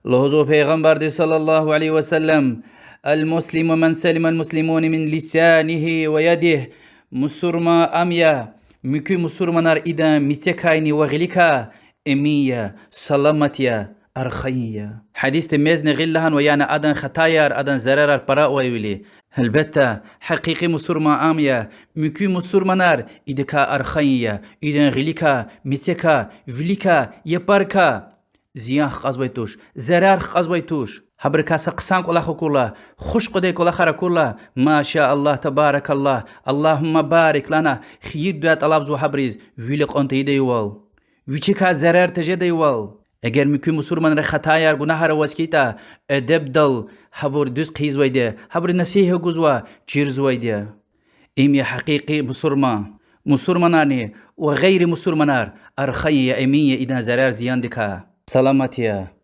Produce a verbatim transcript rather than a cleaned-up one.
Лугьузва Пайгъамбарди صلى الله عليه وسلم: المسلم من سلم المسلمون من لسانه ويده. Мусурман ам я, муькуь мусурманар идан мецекайни ва гъиликай эмин я, саламат я, архайин я. Гьадисда мезни гъил лагьанва, яни адан хатаяр, адан зарарар пара авайвиляй. Гьелбетда, гьакъикъи мусурман ам я, муькуь мусурманар идакай архайин я, идан гъиликай, мецекай, виликай, япарикай зиян хкьазвай туш, зарар хкьазвай туш. Гьабурукай са хъсан кӀвалах акурла, хуш къведай кӀвалахар акурла, ما شاء الله، تبارك الله، اللهم بارك лагьана, хийир-дуьа тӀалабзава гьабуруз, вил акьван тийидайвал, вичикай зарар тежедайвал. Эгер муькуь мусурманрин хатаяр, гунагьар аваз хьайитӀа, эдебдал гьабур дуьз хъийизвайди я, гьабуруз насигьат гузва, чирзавайди я. Им я гьакъикъи мусурман. Мусурманарни ва гъейри мусурманар архайин я, эмин я идан зарар-зияндикай, саламат я.